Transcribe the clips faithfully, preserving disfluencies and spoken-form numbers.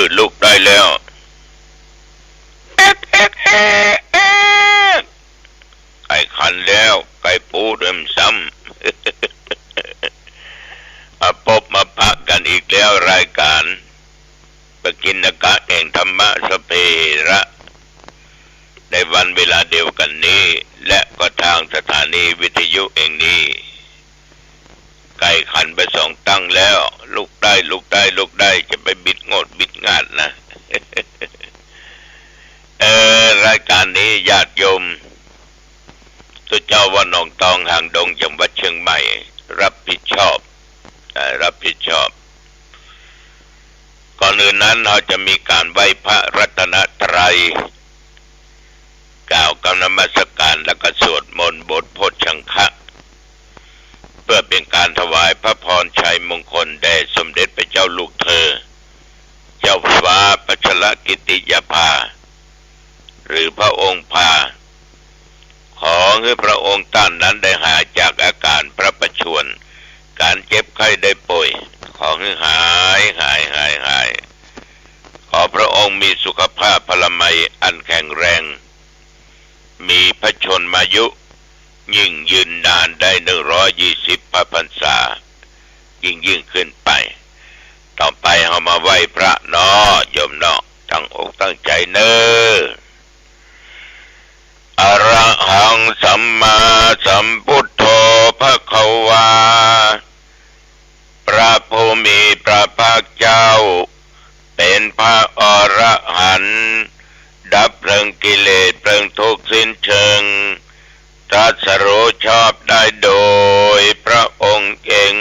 อ ลุกได้แล้ว แอ๊ก แอ๊ก แอ๊ก แอ๊ก ไก่ขันแล้ว ไก่ปูด้วยซ้ำ มาปบมาปะกั๋นอีกแล้ว รายก๋าน ปกิณณกะแห่งธรรมะสัพเพเหระ ในวันเวลาเดียวกั๋นนี้ และก็ทางสถานีวิทยุแห่งนี้ ไก่ขันไปสองตั้งแล้ว ลุกได้ ลุกได้ ลุกได้ จะไปบิดโงดบิดงาดนะ เออ รายก๋านนี้ญาติโยม ตุ๊เจ้าวัดหนองตอง หางดง จังหวัดเชียงใหม่ รับผิดชอบ อ่า รับผิดชอบ ก่อนอื่นนั้น เฮาจะมีก๋านไหว้พระรัตนตรัย กล่าวกำนมัสก๋าน แล้วก็สวดมนต์บทโพชฌังคะ เพื่อเป๋นก๋านถวายพระพรชัยมงคลแด่สมเด็จพระเจ้าลูกเธอ เจ้าฟ้าพัชรกิติยาภา หรือพระองค์พา ขอหื้อพระองค์ต้านนั้นได้หายจากอาก๋านพระประชวร ก๋านเจ็บไข้ได้ป่วย ขอหื้อหาย หาย หาย หาย ขอพระองค์มีสุขภาพพลามัยอันแข็งแรง มีพระชนมายุยิ่งยืนนานได้หนึ่งร้อยยี่สิบพระพรรษา ยิ่งยิ่งขึ้นไป ต่อไปเฮามาไหว้พระเนาะ โยมเนาะ ตั้งอกตั้งใจ๋เน่อ อะระหังสัมมาสัมพุทโธภะคะวา พระผู้มีพระภาคเจ้า เป๋นพระอรหันต์ ดับเพลิงกิเลสเพลิงทุกข์สิ้นเชิง ตรัสรู้ชอบได้โดยพระองค์เอง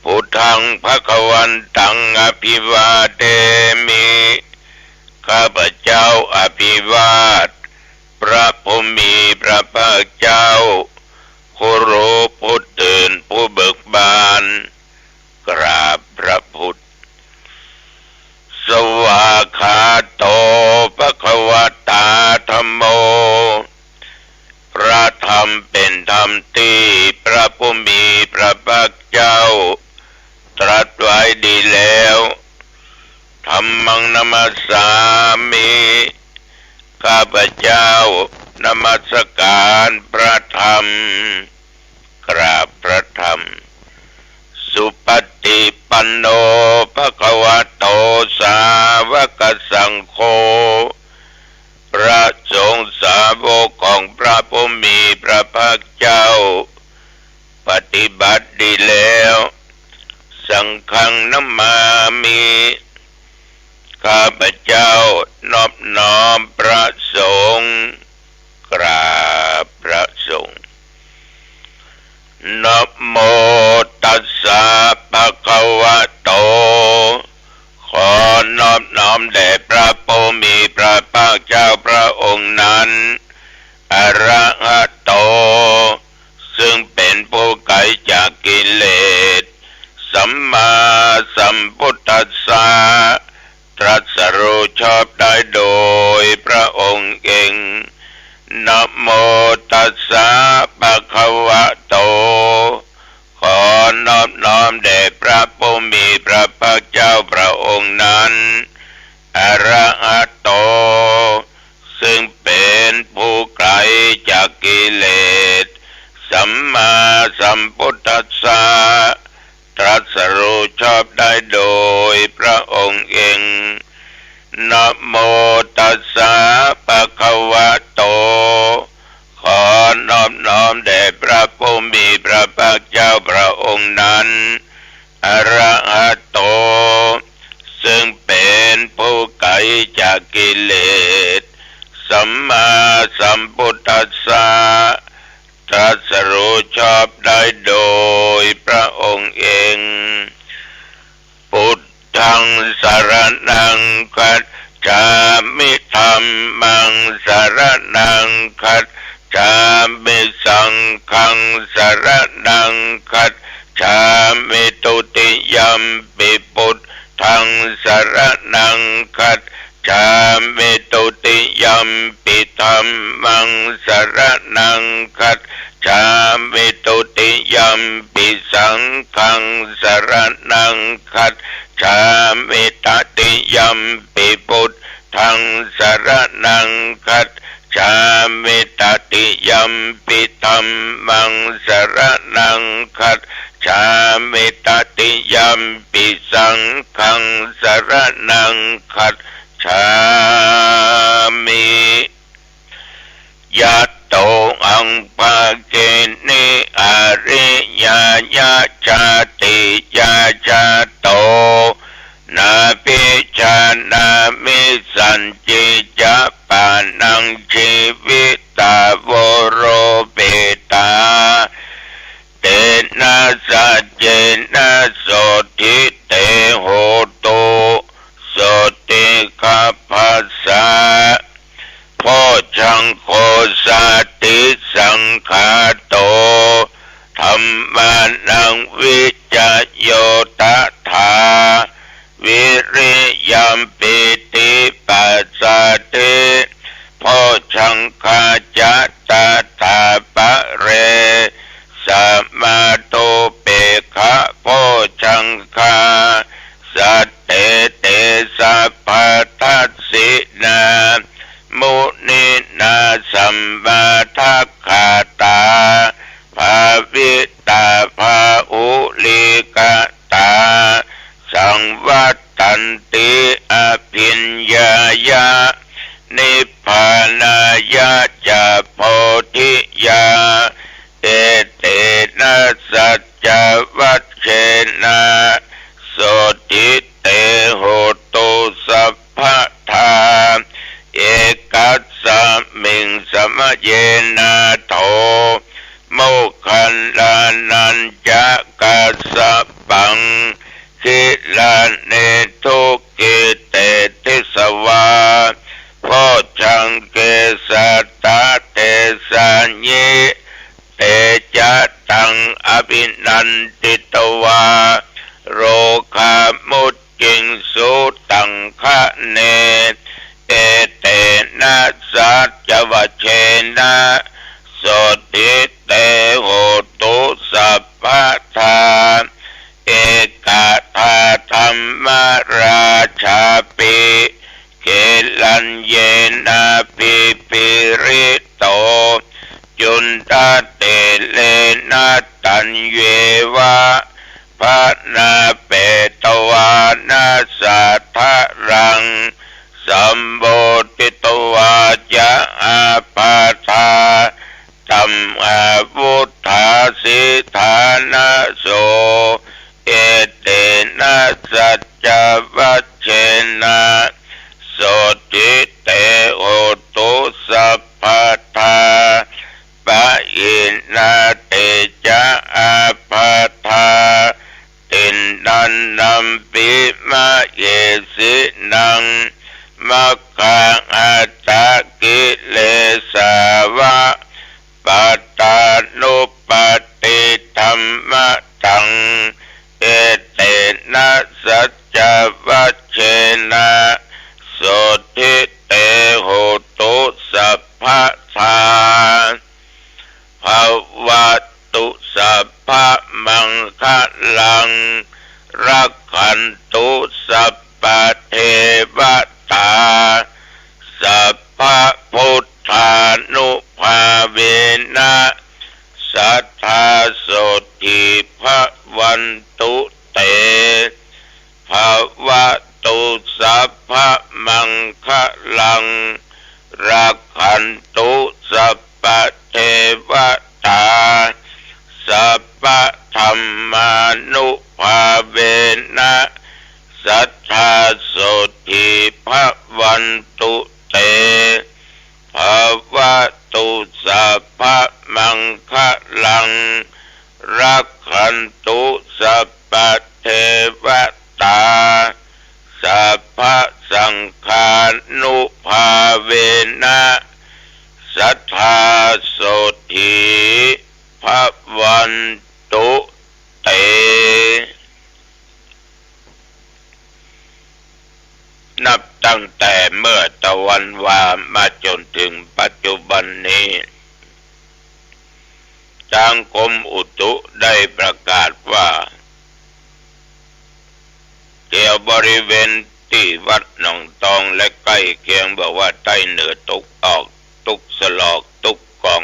พุทธังภะคะวันตังอภิวาเทมิ ข้าพเจ้าอภิวาท พระผู้มีพระภาคเจ้า ผู้รู้ผู้ตื่นผู้เบิกบาน กราบพระพุทธ สวากขาโตภะคะวะตาธัมโม พระธรรมเป๋นธรรมตี้พระผู้มีพระภาคเจ้า ตรัสไว้ดีแล้ว ธัมมังนะมัสสามิ ข้าพเจ้านมัสก๋านพระธรรม กราบพระธรรม สุปฏิปันโนภะคะวะโตสาวกสังโฆ พระสงฆ์สาวกของพระผู้มีพระภาคเจ้า ปฏิบัติดีแล้ว สังฆังนะมามิ ข้าพเจ้านอบน้อมพระสงฆ์ กราบพระสงฆ์ นะโมตัสสะภะคะวะโต ขอนอบน้อมแด่พระผู้มีพระภาคเจ้าพระองค์นั้น อะระหะโต ซึ่งเป๋นผู้ไกลจากกิเลส สัมมาสัมพุทธัสสะ ตรัสรู้ชอบได้โดยพระองค์เอง นะโมตัสสะภะคะวะโต ขอนอบน้อมแด่พระผู้มีพระภาคเจ้าพระองค์นั้น อะระหะโต ซึ่งเป๋นผู้ไกลจากกิเลส สัมมาสัมพุทธัสสะ ตรัสรู้ชอบได้โดยพระองค์เอง นะโมตัสสะภะคะวะโต ขอนอบน้อมแด่พระผู้มีพระภาคเจ้าพระองค์นั้น อะระหะโต ซึ่งเป๋นผู้ไกลจากกิเลส สัมมาสัมพุทธัสสะ ตรัสรู้ชอบได้โดยพระองค์เอง พุทธังสรณังคัจฉามิ ธัมมังสรณังคัจฉามิ สังฆังสรณังคัจฉามิ ทุติยัมปิพุทธังสรณังคัจฉามิ ทุติยัมปิธัมมังสรณังคัจฉามิ ทุติยัมปิสังฆังสรณังคัจฉามิ ตติยัมปิ พุทธัง สรณัง คัจฉามิ ตติยัมปิ ธัมมัง สรณัง คัจฉามิ ตติยัมปิ สังฆัง สรณัง คัจฉามิ ยะโต อัง ภะคินิ อะริยะ ยะ ชาติยะ ชาโต นาภิชานามิ สัญญิ จะ ปะนัง ชีวิตา โว โรเปตา เตนะ สัจเจนะ โสตถิ เต โหตุ โสตถิ คัพพะสสะ โพชฌังโค สัตถิสังขาโต ธัมมานัง วิจโย ตถา วิริยะ ปีติ ปัสสะทธิ โพชฌังคา จะ ตถา ปะเร สะมา ทูเปกขะ โพชฌังคา สัตเต เต สัพพะทัสสินา มุนินา สัมมาทักขาตา ภาวิตา ภาหุลีกตา สังวัตตันติ อภิญญายะ นิพพานายะ จะ โพธิยา เอเตนะ สัจจวัชเชนะ โสตถิ เต โหตุ สัพพะทา เอกัสสะมิง สะมะเย นาโถ โมคคัลลานัญจะ กัสสะปัง กิลาเน ทุกขิเต ทิสวา โพชฌังเก สัตตะ เตสายิ เตจะตัง อภินันทิตวา โรคามุจจิงสุ ตังคะเน เอเตนะ สัจจวัชเชนะ โสตถิ เต โหตุ สัพพะทา เอกทา ธัมมราชาปิ กิลัญเยนะ ภิปริโต จุณฑะเตเรนะ ตัญเยวะ พะนาเปตวานะ สาทะรัง สัมโพธิตวาจะ อาปาทา ธัมมาวุฏฐา สีฐานะโส เอเตนะ สัจจวัชเชนะ โสตถิ เต โหตุ สัพพะทา ปะหินา เตจะ อาปาทา ติณฑานัมปิ มะเหสินัง มัคคาหัตถะ กิเลสาวะ ปัตตานุปัตติธัมมะตัง เอเตนะ สัจจวัชเชนะ โสตถิ เต โหตุ สัพพะทา ภะวะตุ สัพพะมังคะลัง รักขันตุ สัพพะเทวะตา สัพพะพุทธานุภาเวนะ สัตถา โสตถิ ภะวันตุ เต ภะวะตุ สัพพะมังคะลัง รักขันตุ สัพพะเทวะตา สัพพะธัมมานุภาเวนะ สัตถา โสตถิ ภะวันตุ เต ภะวะตุ สัพพะมังคะลัง รักขันตุ สัพพะเทวะตา สัพพะสังฆานุภาเวนะ สัตถา โสตถิ ภะวันตุ เต นับตั้งแต่เมื่อตะวันวามาจนถึงปัจจุบันนี้ ทางกรมอุตุได้ประกาศว่า แถวบริเวณ ตี้วัดหนองตองและใก้เคียง บอกว่าใต้เหนือตกออกตุ๊กสลอกตุ๊กก่อง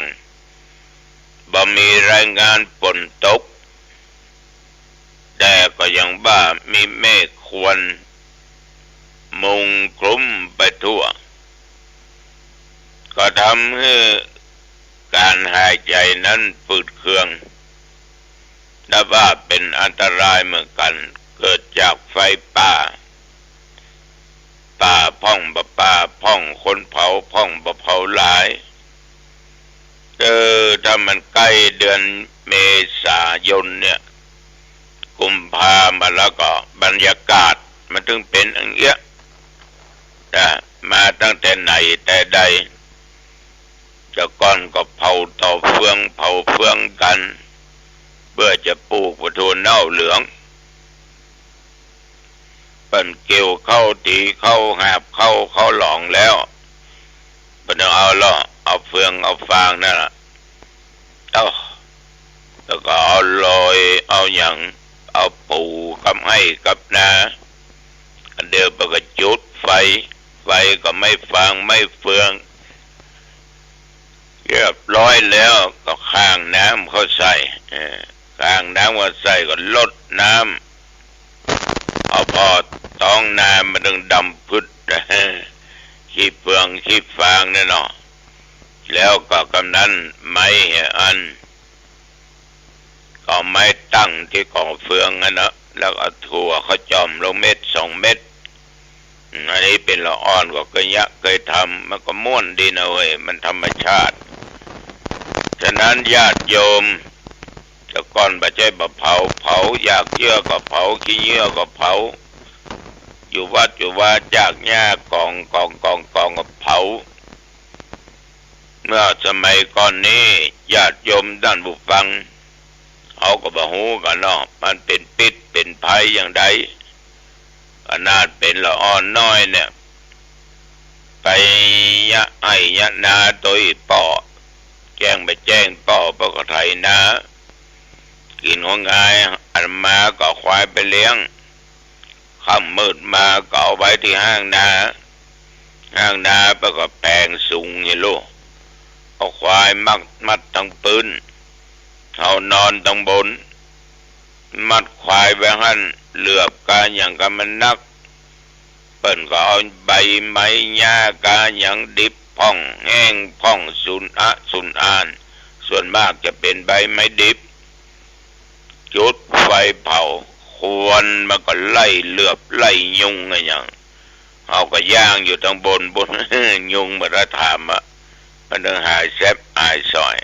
บ่มีรายงานฝนตก แต่ก็ยังว่ามีเมฆควันมุงคลุมไปทั่ว ก็ทำหื้อก๋านหายใจ๋นั้นฝืดเคือง นับว่าเป๋นอันตรายเหมือนกั๋น เกิดจากไฟป่า ป่าพ่องบ่ป่าพ่อง คนเผาพ่องบ่เผาหลาย เออ ถ้ามันใก้เดือนเมษายนเนี่ย กุมภามาแล้วก็บรรยากาศมันถึงเป๋นอย่างเงี้ยนะ มาตั้งแต่ไหนแต่ใด แต่ก่อนก็เผาต่อเฟือง เผาเฟืองกั๋น เปื้อจะปูกปลาทูเน่าเหลือง เปิ้นเกี่ยวข้าว ตี๋ข้าว หาบข้าว ข้าวหลองแล้ว เปิ้นเอาเลาะ เอาเฟือง เอาฟางนั่นล่ะ เอ้า แล้วก็เอาลอย เอาหยัง เอาปูกับไฮ่กับนา อันเดียวเปิ้นก็จุดไฟ ไฟก็ไม้ฟาง ไม้เฟือง เรียบร้อยแล้วก็ข้างน้ำเข้าใส่ เออ ข้างน้ำเข้าใส่ก็ลดน้ำ เอาผ่อต๊องนามันตึงดำปึ๊ด ขี้เฟืองขี้ฟางเนี่ยเนาะ แล้วก็กำนั้นไม้อัน ก็เอาไม้ตั้งตี้ก่อเฟืองอันนะ แล้วเอาถั่วข้าวจ๋อมลงเม็ดสองเม็ด อืม อันนี้เป๋นละอ่อน ก็เกยเยียะเกยทำ มันก็ม่วนดีนะเว้ย มันธรรมชาติ ฉะนั้นญาติโยม แต่ก่อนบ่ใจ้บ่เผา เผาหยากเยื่อก็เผา ขี้เยื่อก็เผา อยู่วัดอยู่วาจากหญ้ากอง กอง กอง กองก็เผา เมื่อสมัยก่อนนี้ญาติโยมต้านผู้ฟัง เขาก็บ่ฮู้กั๋นเนาะ มันเป๋นพิษเป๋นภัยอย่างใด ขนาดเป๋นละอ่อนน้อยเนี่ย ไปเยียะไฮ่เยียะนาโตยป้อ แจ้งไปแจ้งป้อ ป้อก็ไถนา กิ๋นของงาย อันมาก็เอาควายไปเลี้ยง ค่ำมืดมาก็เอาไว้ตี้ห้างนา ห้างนาป้อก็แผงสูงเหียลูก เอาควายมัด มัดตังปื๊น เฮานอนตังบน มัดควายไว้หั้น เหลือบกาหยังกามันนัก เปิ้นก็เอาใบไม้หญ้ากาหยังดิบพ่อง แห้งพ่อง สูญอะสูญอ่าน ส่วนมากจะเป๋นใบไม้ดิบ จุดไฟเผา ควันมันก็ไล่เหลือบไล่ยุงอะหยัง เฮาก็ย่างอยู่ตังบนปุ้น ยุงมันก็ถามอะ มันตึงหายแซบหายส่อย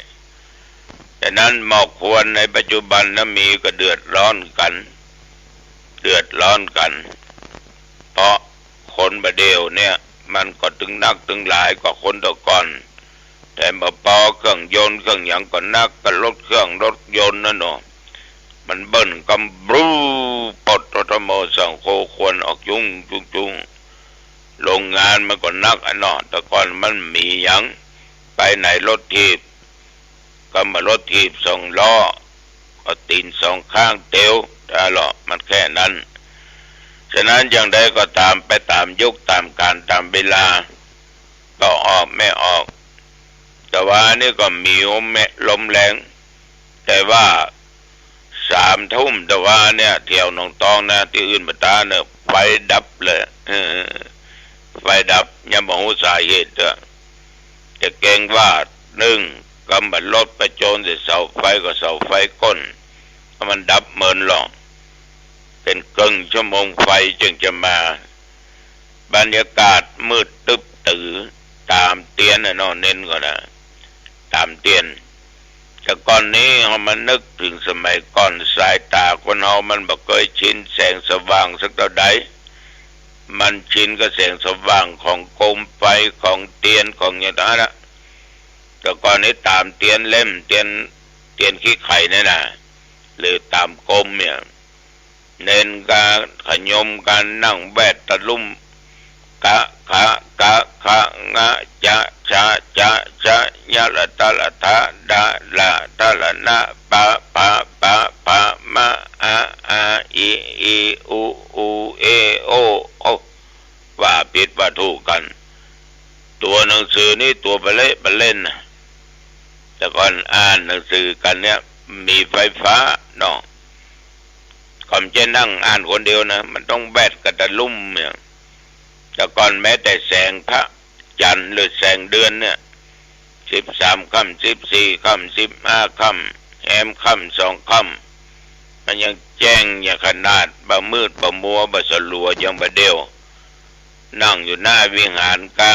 ฉะนั้นหมอกควันในปัจจุบันนะมีก็เดือดร้อนกั๋น เดือดร้อนกั๋น เพราะคนบ่าเดี่ยวเนี่ย มันก็ตึงนักตึงหลายกว่าคนแต่ก่อน แต่บ่ปอเครื่องยนต์เครื่องหยังก็นัก ก็รถเครื่องรถยนต์นั่นเนาะ มันเบิ้ลกำบรู ปด ท ม สัง โค ควันออกจุ้งจุ้งจุ้ง โรงงานมันก็นักอะเนาะ แต่ก่อนมันมีหยัง ไปไหนรถถีบ กำบ่ารถถีบสองล้อ ก็ตี๋นสองข้างเตียว อะเลาะ มันแค่นั้น ฉะนั้นอย่างใดก็ต๋าม ไปต๋ามยุคต๋ามกาลต๋ามเวลา ก็ออกแม่ออก ตะวานี้ก็มีลมแม่ ลมแรง แต่ว่าสามทุ่มตะวาเนี่ย แถวหนองตองนะ ตี้อื่นบ่ต๋ามเนี่ย ไฟดับเลย เออ ไฟดับ ยังบ่ฮู้สาเหตุเตื้อ แต่เกรงว่า นึ่ง กำบ่ารถไปโจนใส่เสาไฟ ก็เสาไฟก้น เพราะมันดับเมินหรอก เป๋นเกิ่งชั่วโมงไฟจึงจะมา บรรยากาศมืดตึ๊บตื๋อ ต๋ามเตียนน่ะเนาะ เน้นก่อนนะ ต๋ามเตียน แต่ก่อนนี้เฮามานึกเถิงสมัยก่อน สายต๋าคนเฮามันบ่เกยชินแสงสว่างสักเต้าใด มันชินกับแสงสว่างของโกมไฟ ของเตียน ของหยังต่างหากนะ แต่ก่อนนี้ต๋ามเตียนเล่ม เตียน เตียนขี้ไข่เนี่ยนะ หรือต๋ามโกมเนี่ย เน้นก๋าขยมก๋านั่งแวดตะลุ่ม กะ ขะ กะ ขะ งะ จะ ชะ จะ ชะ ยะ ละ ตะ ละ ทะ ดะ ละ ทะ ละ นะ ปะ ผะ ปะ ผะ มะ อะ อา อิ อี อุ อู เอ โอ โอ ผิดว่าถูกกั๋น ตั๋วหนังสือนี่ตั๋วปะเละปะเล่นนะ แต่ก่อนอ่านหนังสือกั๋นเนี่ยมีไฟฟ้าเนาะ ก็บ่ใจ้นั่งอ่านคนเดียวนะ มันต้องแวดกั๋นตะลุ่มเนี่ย แต่ก่อนแม้แต่แสงพระจันทร์หรือแสงเดือนเนี่ย สิบสามค่ำ สิบสี่ค่ำ สิบห้าค่ำ แหมค่ำสองค่ำ มันยังแจ้งอย่างขนาด บ่มืดบ่มัว บ่สลัวอย่างบ่าเดี่ยว นั่งอยู่หน้าวิหารกา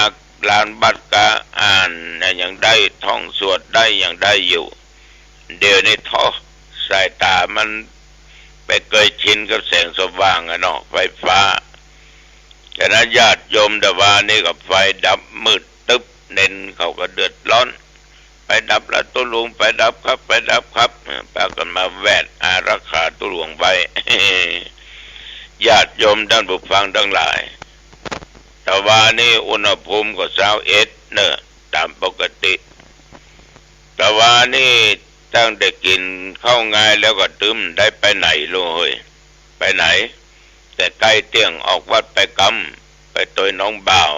ลานวัดกา อ่านอะหยังได้ ท่องสวดได้ ยังได้อยู่ เดี๋ยวนี้โธ่ สายต๋ามันไปเกยชินกับแสงสว่างอะเนาะ ไฟฟ้า ฉะนั้นญาติโยมตะวานี้ก็ไฟดับมืดตึ๊บ เณรเขาก็เดือดร้อน ไฟดับละตุ๊หลวง ไฟดับครับ ไฟดับครับ เออ ปากั๋นมาแวดอารักขาตุ๊หลวงไว้ ญาติโยมต้านผู้ฟังตังหลาย ตะวานี้อุณหภูมิก็ซาวเอ็ดเนาะ ต๋ามปกติ ตะวานี้ตั้งแต่กิ๋นข้าวงายแล้วก็ตึงได้ไปไหนเลย ไปไหน แต่ใก้เตี้ยงออกวัดไปกำ ไปตวยน้องบ่าว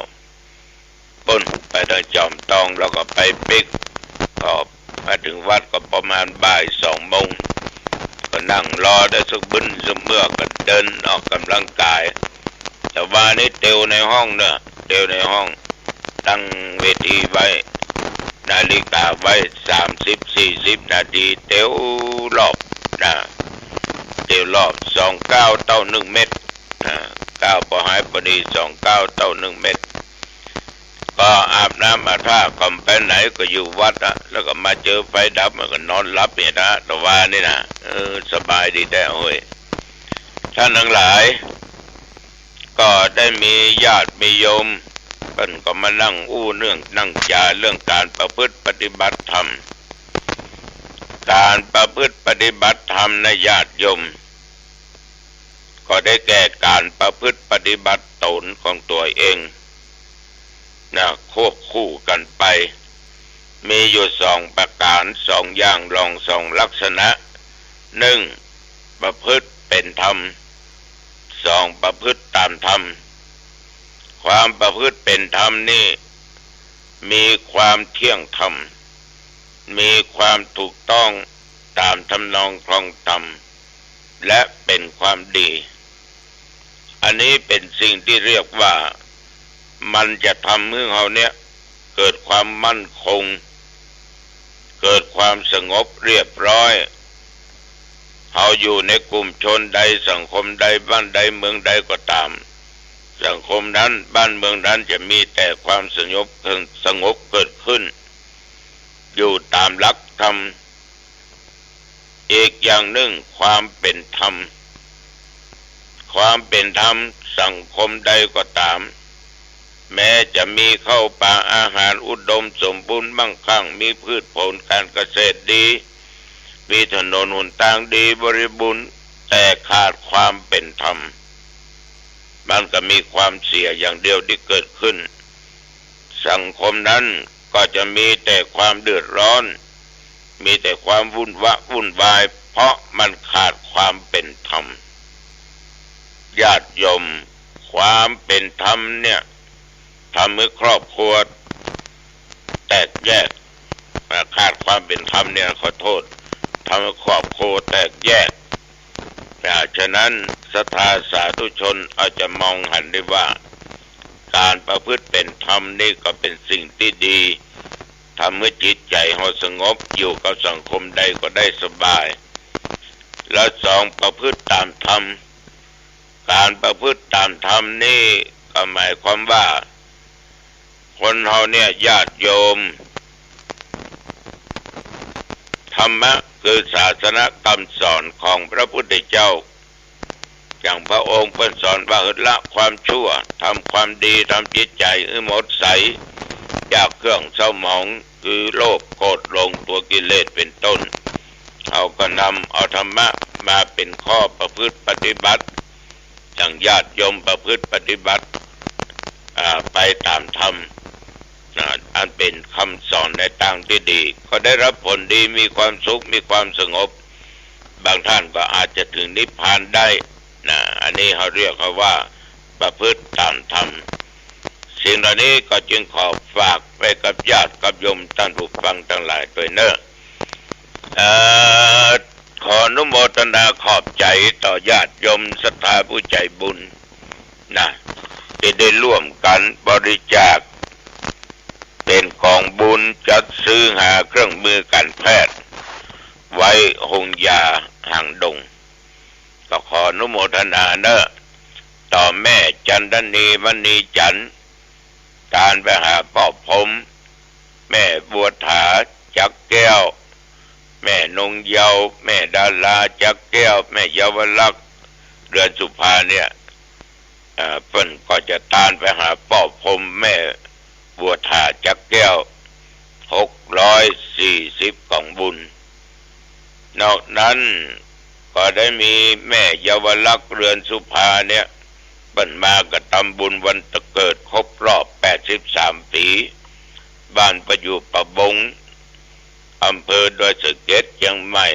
ปุ้นไปตางจอมตอง แล้วก็ไปปิ๊ก ก็มาเถิงวัดก็ประมาณบ่ายสองโมง ก็นั่งรอได้สักบึ้นสักเมือก ก็เดินออกก๋ำลังกาย ตะวานี้เตียวในห้องเนาะ เตียวในห้อง ตั้งเวทีไว้ นาฬิกาไว้ สามสิบ สี่สิบนาที เตียวรอบนะ เตียวรอบ สองก้าวเต้าหนึ่งเมตรนะ ก้าวปอหายปอดี สองก้าวเต้าหนึ่งเมตร ก็อาบน้ำอาบท่า ก็บ่ไปไหน ก็อยู่วัดอะ แล้วก็มาเจอไฟดับ มันก็นอนหลับเนี่ยนะ ตะวานี้นะ เออ สบายดีแต๊เฮ้ย ต้านตังหลาย ก็ได้มีญาติมีโยม เปิ้นก็มานั่งอู้เรื่องนั่งจ๋าเรื่องก๋านประพฤติปฏิบัติธรรม ก๋านประพฤติปฏิบัติธรรมนะญาติโยม ก็ได้แก่ก๋านประพฤติปฏิบัติต๋นของตั๋วเองนะ ควบคู่กั๋นไป มีอยู่สองประก๋าน สองอย่าง รองสองลักษณะ หนึ่ง ประพฤติเป๋นธรรม สอง ประพฤติต๋ามธรรม ความประพฤติเป๋นธรรมนี่ มีความเที่ยงธรรม มีความถูกต้องต๋ามทำนองครองธรรม และเป๋นความดี อันนี้เป๋นสิ่งตี้เรียกว่า มันจะทำหื้อเฮาเนี่ย เกิดความมั่นคง เกิดความสงบเรียบร้อย เฮาอยู่ในกลุ่มชนใด สังคมใด บ้านใด เมืองใดก็ต๋าม สังคมนั้น บ้านเมืองนั้นจะมีแต่ความสงบ สงบเกิดขึ้น อยู่ต๋ามหลักธรรม อีกอย่างนึ่ง ความเป๋นธรรม ความเป๋นธรรม สังคมใดก็ต๋าม แม้จะมีข้าวป๋าอาหารอุดมสมบูรณ์มั่งคั่ง มีพืชผลการเกษตรดี มีถนนหนตางดีบริบูรณ์ แต่ขาดความเป๋นธรรม มันก็มีความเสียอย่างเดียวตี้เกิดขึ้น สังคมนั้นก็จะมีแต่ความเดือดร้อน มีแต่ความวุ่นวะวุ่นวาย เพราะมันขาดความเป๋นธรรม ญาติโยม ความเป๋นธรรมเนี่ย ทำให้ครอบครัวแตกแยก อ่า ขาดความเป๋นธรรมเนี่ย ขอโทษ ทำให้ครอบครัวแตกแยก อ่า ฉะนั้นศรัทธาสาธุชนเอาจะมองหันได้ว่า ก๋านประพฤติเป๋นธรรมนี่ก็เป๋นสิ่งตี้ดี ทำให้จิตใจ๋เฮาสงบ อยู่กับสังคมใดก็ได้สบาย และสอง ประพฤติต๋ามธรรม ก๋านประพฤติต๋ามธรรมนี่ก็หมายความว่า คนเฮาเนี่ย ญาติโยม ธรรมะคือศาสนกำสอนของพระพุทธเจ้า อย่างพระองค์เปิ้นสอนว่า หื้อละความชั่ว ทำความดี ทำจิตใจ๋หื้อหมดใส จากเครื่องเศร้าหมอง คือโลภ โกรธ หลง ตั๋วกิเลส เป๋นต้น เฮาก็นำเอาธรรมะมาเป๋นข้อประพฤติปฏิบัติ อย่างญาติโยมประพฤติปฏิบัติ อ่า ไปต๋ามธรรม อ่า อันเป๋นคำสอนในตางตี้ดี ก็ได้รับผลดี มีความสุข มีความสงบ บางท่านก็อาจจะถึงนิพพานได้นะ อันนี้เฮาเรียกว่าประพฤติต๋ามธรรม สิ่งเหล่านี้ก็จึงขอฝากไว้กับญาติกับโยมต้านผู้ฟังตังหลายตวยเน่อ เอ่อ ขออนุโมทนาขอบใจ๋ต่อญาติโยมศรัทธาผู้ใจ๋บุญนะ ตี้ได้ร่วมกั๋นบริจาคเป๋นก๋องบุญจัดซื้อหาเครื่องมือก๋านแพทย์ไว้โฮงยาหางดง ก็ขออนุโมทนาเน่อ ต่อแม่จันทนี มณีจันทร์ ตานไปหาป้อพรหม แม่บัวถา จักแก้ว แม่นงเยาว์ แม่ดารา จักแก้ว แม่เยาวลักษณ์ เรือนสุภาเนี่ย เอ่อ เปิ้นก็จะตานไปหาป้อพรหม แม่บัวถา จักแก้ว หกร้อยสี่สิบก๋องบุญ นอกนั้นก็ได้มีแม่เยาวลักษณ์ เรือนสุภาเนี่ย เปิ้นมากระตำบุญวันเกิดครบรอบแปดสิบสามปี๋ บ้านประอยู่ป่าบง อำเภอดอยสะเก็ด เจียงใหม่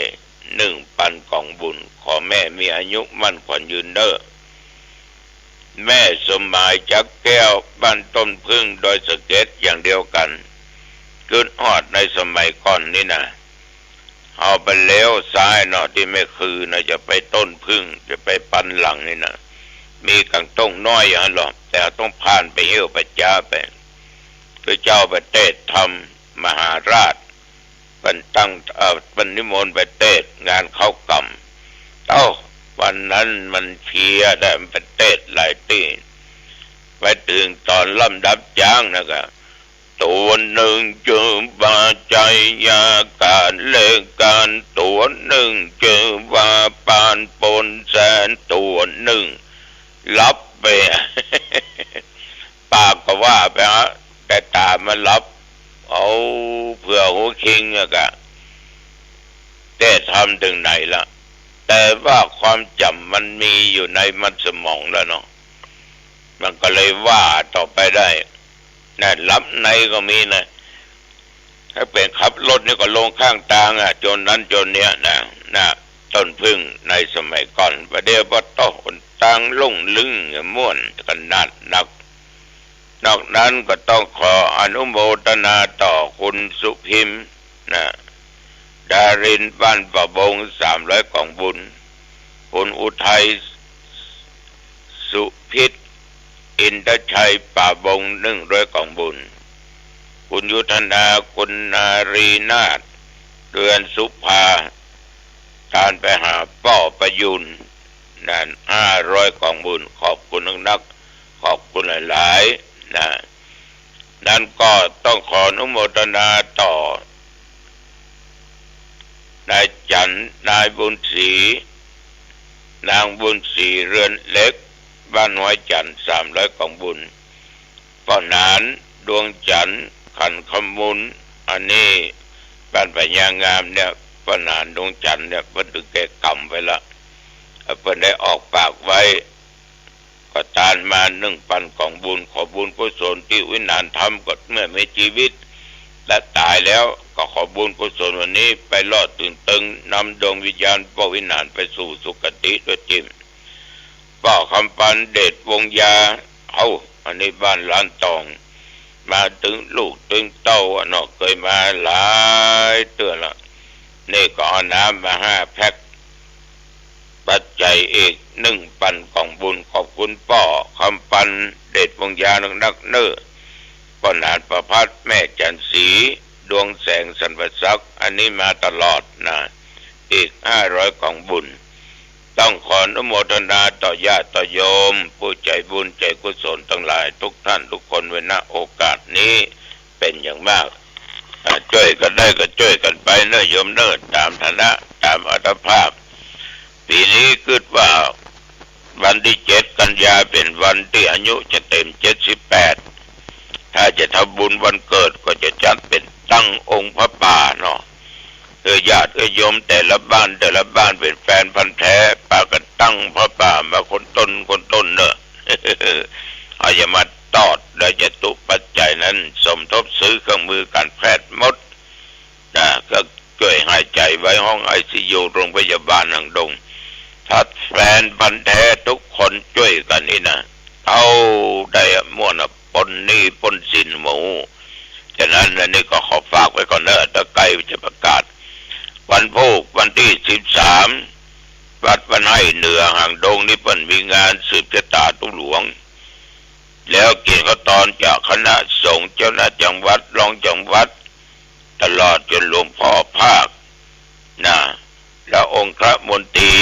หนึ่งปันก๋องบุญ ขอแม่มีอายุมั่นขวัญยืนเน่อ แม่สมหมาย จักแก้ว บ้านต้นผึ้ง ดอยสะเก็ด อย่างเดียวกั๋น กึ๊ดฮอดในสมัยก่อนนี่นะ เฮาไปเลี้ยวซ้ายเนาะ ตี้แม่คือนะ จะไปต้นผึ้ง จะไปปันหลังนี่นะ มีก๋างต้งน้อยอย่างนั้นลอ แต่เฮาต้องผ่านไปเหี่ยวไปจ๊าไป คือเจ้าไปเตสน์ธรรมมหาราช เปิ้นตั้ง เอ่อ เปิ้นนิมนต์ไปเตสน์งานเข้ากรรม เอ้า วันนั้นมันเพลียได้ มันไปเตสน์หลายตี้ ไปเถิงต๋อนลำดับจ๊างนะก็ ตั๋วนึ่งจื้อว่าไชยาก๋าน เลขก๋าน ตั๋วนึ่งจื้อว่าปานปนแสน ตั๋วนึ่งหลับไป ปากก็ว่าไปฮะ แต่ต๋ามันหลับ เอาเผื่อหัวคิงอะกะ เตสน์ธรรมเถิงไหนละ แต่ว่าความจ๋ำมันมีอยู่ในมันสมองแล้วเนาะ มันก็เลยว่าต่อไปได้ นะ หลับในก็มีนะ ถ้าเป๋นขับรถนี่ก็ลงข้างตางอะ จนนั้นจนเนี้ยนะ นะ ต้นผึ้งในสมัยก่อน บ่าเดี่ยวบ่าโต้ ตางลุ่งลึง ม่วนขนาดนัก นอกนั้นก็ต้องขออนุโมทนาต่อคุณสุพิมพ์ นะ ดาริน บ้านป่าบง สามร้อยก๋องบุญ คุณอุทัย สุพิษ อินทชัย ป่าบง หนึ่งร้อยก๋องบุญ คุณยุทธนา คุณนารีนาถ เรือนสุภา ตานไปหาป้อประยูน นั่น ห้าร้อยก๋องบุญ ขอบคุณนักๆ ขอบคุณหลายๆ นะ นั้นก็ต้องขออนุโมทนาต่อ นายจันทร์ นายบุญศรี นางบุญศรี เรือนเหล็ก บ้านห้วยจันทร์ สามร้อยก๋องบุญ ป้อหนาน ดวงจันทร์ ขันคมูล อันนี้บ้านพญางามเนี่ย ป้อหนาน ดวงจันทร์เนี่ย เปิ้นเถิงแก่กรรมไว้ละ เปิ้นได้ออกปากไว้ ก็ตานมาหนึ่งปันก๋องบุญ ขอบุญกุศลตี้วิหารธรรมก็เมื่อมีจีวิต และต๋ายแล้วก็ขอบุญกุศลวันนี้ไปหล่อเถิงเติง นำดวงวิญญาณป้อวิหารไปสู่สุคติด้วยเต๊อะ ป้อคำปัน เดชวงศ์ยา เอ้า อันนี้บ้านลานตอง มาเถิงลูกเถิงเต้าอะเนาะ เกยมาหลายเตื้อละ นี่ก็เอาน้ำมาห้าแพ็ค ปัจจัยอีกหนึ่งปันก๋องบุญ ขอบคุณป้อคำปัน เดชวงศ์ยานักๆ เน่อ ป้อหนานประภัส แม่จันทร์ศรี ดวงแสง สรรพศักดิ์ อันนี้มาตลอดนะ อีกห้าร้อยก๋องบุญ ต้องขออนุโมทนาต่อญาติต่อโยม ผู้ใจ๋บุญใจ๋กุศลตังหลายทุกท่านทุกคนไว้ ณ โอกาสนี้เป๋นอย่างมาก อ่า จ้วยกั๋นได้ก็จ้วยกั๋นไปเน่อโยมเน่อ ต๋ามฐานะ ต๋ามอัตภาพ ปี๋นี้กึ๊ดว่าวันตี้เจ็ดกันยาเป๋นวันตี้อายุจะเต๋มเจ็ดสิบแปด ถ้าจะทำบุญวันเกิดก็จะจัดเป๋นตั้งองค์พระป่าเนาะ เออ ญาติเออโยมแต่ละบ้านแต่ละบ้านเป๋นแฟนพันธุ์แท้ ปากั๋นตั้งพระป่ามาคนต้นคนต้นเน่อ เอาอย่ามาตอด แล้วจะตุปัจจัยนั้นสมทบซื้อเครื่องมือก๋านแพทย์หมดนะ ก็จ้วยหายใจ๋ไว้ห้องไอซียู โรงพยาบาลหางดง ถ้าแฟนพันธุ์แท้ทุกคนจ้วยกั๋นนี่นะ เอาได้อะ ม่วนอะ ปล้นหนี้ปล้นสินหมู่ ฉะนั้นอันนี้ก็ขอฝากไว้ก่อนเนอะ ตะไกจะประกาศ วันพูกวันตี้สิบสาม วัดบ้านไฮ่เหนือหางดงนี่เปิ้นมีงานสืบจะต๋าตุ๊หลวง แล้วกิ๋นข้าวตอนจากคณะสงฆ์ เจ้าหน้าจังหวัด รองจังหวัด ตลอดจ๋นหลวงป้อภาค นะ และองคมนตรี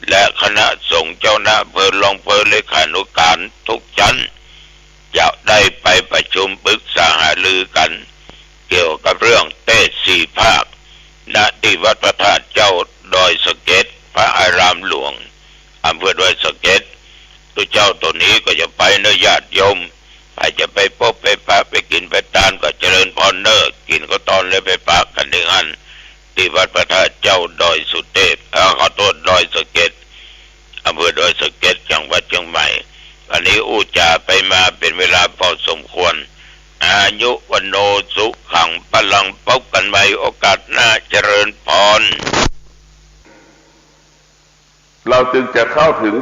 และคณะสงฆ์ เจ้าหน้าอำเภอ รองอำเภอ เลขานุการทุกชั้น จะได้ไปประชุมปรึกษาหารือกั๋น เกี่ยวกับเรื่องเตสน์สี่ภาค ณ ตี้วัดพระธาตุเจ้าดอยสะเก็ด พระอารามหลวง อำเภอดอยสะเก็ด ตุ๊เจ้าตั๋วนี้ก็จะไปเนอะญาติโยม ใผจะไปปบไปปะไปกิ๋นไปตานก็เจริญพรเนอะ กิ๋นข้าวตอนแล้วไปปะกั๋นตี้หั้น ตี้วัดพระธาตุเจ้าดอยสุเทพ เอ่อ ขอโต้ษ ดอยสะเก็ด อำเภอดอยสะเก็ด จังหวัดเจียงใหม่ อันนี้อู้จ๋าไปมาเป๋นเวลาพอสมควร อายุวัณโณสุขังพลัง ปบกั๋นใหม่โอกาสหน้า เจริญพร เราจึงจะเข้าถึง